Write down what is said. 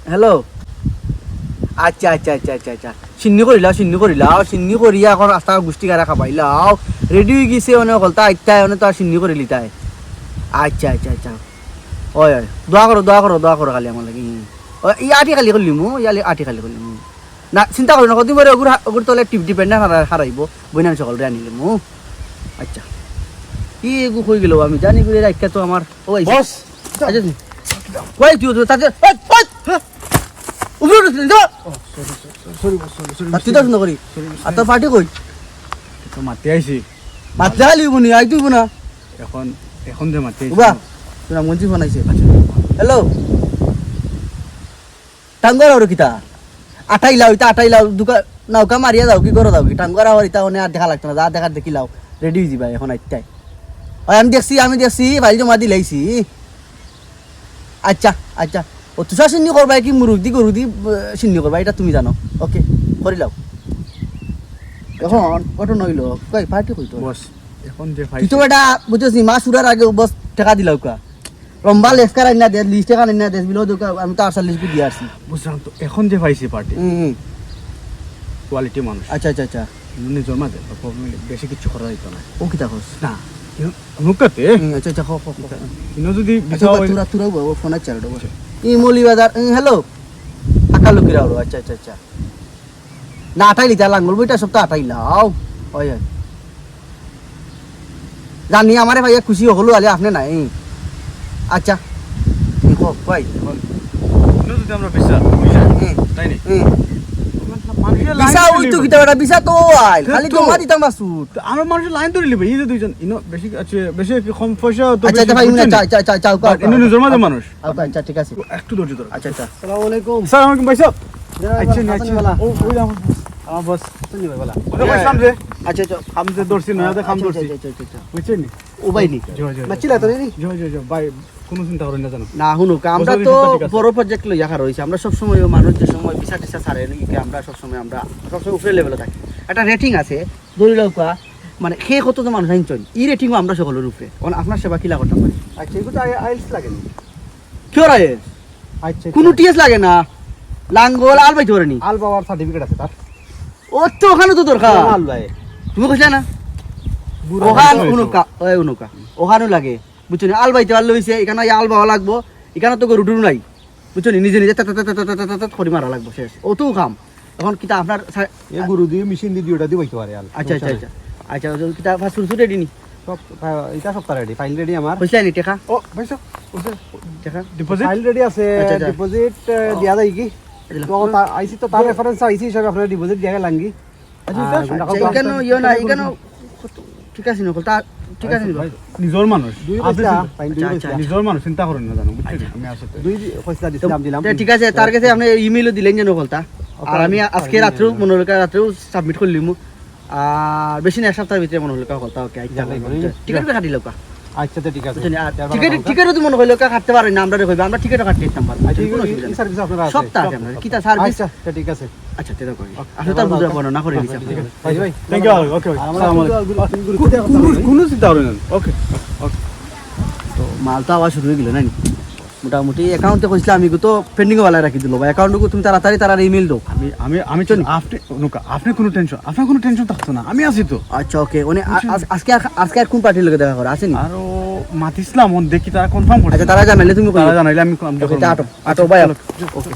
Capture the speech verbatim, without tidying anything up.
হ্যালো। আচ্ছা, আচ্ছা, আচ্ছা, আচ্ছা, আচ্ছা। সিন্নি করিলাও, সিন্নি করিলাও, সিন্নি করিয়া এখন রাস্তা গুষ্টি গাড়া খাবাইলাও। রেডি অই গেছে, অনে হকলতা আইতায়, অনে তো আর সিন্নি করিলিতায়। আচ্ছা, আচ্ছা, আচ্ছা। ওই, ওই। দোয়া করো, দোয়া করো, দোয়া করো খালি আমার লাগি। ওই, ই আটি খালি করলিমু, ই আলি-, আটি খালি করলিমু। না, চিন্তা করো না, কদিন পরে ওগুর হা-, ওগুর তলে টিপ ডিপেন্ড না হারা-, হারাইবো। বইনান সকলরে আনিলিমু। আচ্ছা। ই এগু কই গেল, আমি জানি করে রাখিয়া তো আমার, ও আইছে। বস। আচ্ছা, জি। কই তুই, তুই, তাতে, ওই, ওই, হ্যাঁ। উপরে উঠে যা। ও, সরি, সরি, সরি, বস, সরি, সরি, আর তুই তো বস। শুনো করি। সরি, বস। আর তোর পার্টি কই? তো মাতি আইছি। মাতলে খালি হইব নি, আই তুই না। এখন, এখন যে মাতি আইছি। উবা, তোর মঞ্জি ফোন আইছে। আচ্ছা। হ্যালো। টাঙ্গুয়ার ওরে কিতা? আটাইলাও, ইতা আটাইলাও, দুকা, নৌকা মারিয়া যাও কি, ঘরো যাও কি? টাঙ্গুয়ার আওয়ার ইতা অনে আর দেখা লাগতো না, যা দেখার দেখিলাও, রেডি অই যিবায়, এখন আইতায়। ওই আমি দেখছি, আমি দেখছি, ফাইল জমা দিলাইছি। আচ্ছা, আচ্ছা। ও তুষার সিন্নি করবায় কি মুরুগদি গরুদি, আহ, সিন্নি করবায়, ইটা তুমি জানো। ওকে, করিলাও। এখন ঘটনা অইলো, কই পার্টি কই তোর? বস, এখন যে তুই তো পাইছি। বেটা, বুঝছস নি, মাছ উড়ার আগে বস টেকা দিলাও কা। লম্বা লেখকার আইনা দে, লিস্ট এখান আইনা দে, বিলো দোকা, আমি তো আটচল্লিশ গু দিয়া আসছি। বুঝলাম তো, এখন যে পাইছি পার্টি, হুম, হুম। কোয়ালিটি মানুষ। আচ্ছা, আচ্ছা, আচ্ছা। ইনো নিজর মাঝে, বা প্রবলেম অইলে বেশি কিছু করা যাইতো না। ও কিতা কস? না, ইনো নুকাতে। হুম, আচ্ছা, আচ্ছা, হ, হ, হ। ইনো যদি আচ্ছা, ভিসা বা হয় তোরা, তোরা, ও, ও ফোন আছে, আর ওটা বল। আচ্ছা। ই মৌলিবাজার, হুম, হ্যালো। আকালুকিরা ওরা, আচ্ছা, আচ্ছা, আচ্ছা। না আটাইলি তা লাঙ্গল বইটা সব তো আটাইলাও। ওই, ওই। জানি আমারে ভাইয়া খুশি হলো, আলে আপনি নাই। আচ্ছা। হুম, হোক, ভাই। এখন ইনো যদি আমরা ভিসা, ভিসা, হুম। তাই নি? হুম। মানুষের লাইন ভিসা ধরে ওই তো নিব। কিতা বেটা, ভিসা তো আইল, তো খালি তো। জমা দিতাম বাসুট। তো আমরা মানুষের লাইন ধরে নিব, এই যে দুইজন, ইনো বেশি, আচ্ছা, বেশি কি কম পয়সা তো আচ্ছা, বেশি আচ্ছা, ভাই, বুঝছেন? চা, চা, চা, চা, but ইনো নিজর মাঝে মানুষ। আচ্ছা, আচ্ছা, ঠিক আছে। একটু ধৈর্য ধরো। আচ্ছা, আচ্ছা। আসসালামু আলাইকুম। আসসালামু আলাইকুম ভাই সাহেব। জনাব আচ্ছা, হাসান আচ্ছা। বালা। ও, ওই আমার, আমার বস। হাসান ভাই বালা। ওরে ভাই সামনে। আচ্ছা, আচ্ছা। সামনে ধরছি, নয়া দে খাম আচ্ছা, ধরছি। আচ্ছা, আচ্ছা, আচ্ছা, আচ্ছা। বুঝছেন নি? ও ভাই নি। জি, জি, জি। মাছিলা তো নি? জি, জি, জি। ভাই, কোনো চিন্তা করেন না জানো। না, হুনুক, আমরা বছর তো দিন তো ঠিক আছে। বড় প্রজেক্ট লইয়া খাড়া হইছি। আমরা সব সময় মানুষ যে সময় ভিসা টিসা ছাড়ে নি, কি আমরা সব সময়, আমরা সব সময় উপরে লেভেলে থাকি। একটা রেটিং আছে, ধরি লও কা, মানে, হে কত তো মানুষ আনছইন, ই রেটিংও আমরা সকলের উপরে। অন আপনার সেবা কিলা করতাম পারি? আচ্ছা, এগুলো তো আই-, আইলস লাগে নি? কিওর আইলস? আচ্ছা, কোনো আচ্ছা। টিএস লাগে না। লাঙ্গল আল বাইতে পারে নি? আল বাওয়ার সার্টিফিকেট আছে তার। ও তো ওখানে তো দরকার। আল বায়। তুমি কইছিলা না? বুড়া ওখান মানুষ হইতো। উনুকা, ওই উনুকা। ওখানেও লাগে। বুঝছো নি? আল বাইতে পারলে হইছে, এখানে আল বাওয়া লাগবো, এখানে তো গরু টরু নাই। বুঝছো নি? নিজে নিজে তা, তা, তা, তা, তা, তা, তা, তা, করি মারা লাগবো, শেষ। ও তো কাম। এখন কিতা আপনার সা-, এ গরু দিয়ে মেশিন দিয়ে দিয়ে ওটা দিয়ে বাইতে পারে আল। আচ্ছা, আচ্ছা, সমস্যা নাই। আচ্ছা। আচ্ছা, ওই কিতা ফাস্ট ফুড রেডি নি? সব, আহ, এটা সব রেডি, ফাইল রেডি আমার। হইছে নি টেকা? ও, ভাই সাহেব, হইছে। টেকা? ডিপোজিট? ফাইল রেডি আছে, আচ্ছা, আচ্ছা। ডিপোজিট, আহ, আচ্ছা। দিয়া যায় কি? দিলাম। তো তা আইসি তো তার রেফারেন্স আইসি হিসাবে আপনার ডিপোজিট দিয়া গেলাম কি? আচ্ছা, আচ্ছা, আচ্ছা, এখানে ইয়ে না, এখানে ঠিক আছে, নকল, তা ঠিক আছে, ভাই, নিজর মানুষ। দুই আপনি পয়সা, চিন্তা, ভাই, দুই আচ্ছা, পয়সা। আচ্ছা। নিজর মানুষ, চিন্তা করেন না, জানো, বুঝছেন? আচ্ছা। আমি আসলে দুই দি-, পয়সা দিছিলাম, দিলাম। তে ঠিক আছে, তার কাছে আপনি ইমেইলও দিলেন যে নকলটা। আর আমি আজকে রাত্রেও, মনে হয় কালকে রাত্রেও সাবমিট করলিমু। আর বেশি না, এক সপ্তাহের ভিতরে মনে হয় কালকে, ওকে, আচ্ছা, জানাই, ভাই, ভাই। টিকিট কাটি লউকা। আচ্ছা, তো ঠিক আছে। বুঝছেন? আর টিকিট, টিকিট যদি মনে হয় কাটতে পারেন না, আমরা কইবা, আমরা টিকিটও কাটতে দিতাম পারবো। আচ্ছা, কোনো এই, অসুবিধা এই নেই। সার্ভিস আপনারা আছে? সপ্তাহ আছে আপনার। কিতা সার্ভিস? আচ্ছা, তো ঠিক আছে। আচ্ছা, তে দেখো। ওকে, আসলে তার বুঝা বর্ণনা করে দিছি আপনারা। ভাই, ভাই। Thank you, ওকে, ওকে। আর আমার আসসালামু আলাইকুম। কোনো, কোনো চিন্তা করবেন না। ওকে, ওকে। তো মাল তো আবার শুরু হয়ে গেল, না নি? মোটামুটি অ্যাকাউন্টে কইছিলাম, আমি তো পেন্ডিং ওয়ালা রাখি দিল ভাই। অ্যাকাউন্টে তুমি তাড়াতাড়ি তারা ইমেইল দাও। আমি, আমি, আমি চলি। আপনি, নুকা, আপনি কোনো টেনশন, আপনার কোনো টেনশন থাকতো না, আমি আছি তো। আচ্ছা, ওকে। মানে, আ-, বুঝছেন? আজ-, আজকে আর, আজকে আর কোন পার্টির লগে দেখা করে? আসেনি? আরো মাতিছিলাম, ওন দেখি তারা কনফার্ম করছে। আচ্ছা, তারা জানাইলে তুমি তারা কইও। জানাইলে আমি, আমি ওকে, দেখো। আটো, আচ্ছা, আটো, ভাই, চলো। আটো। ওকে।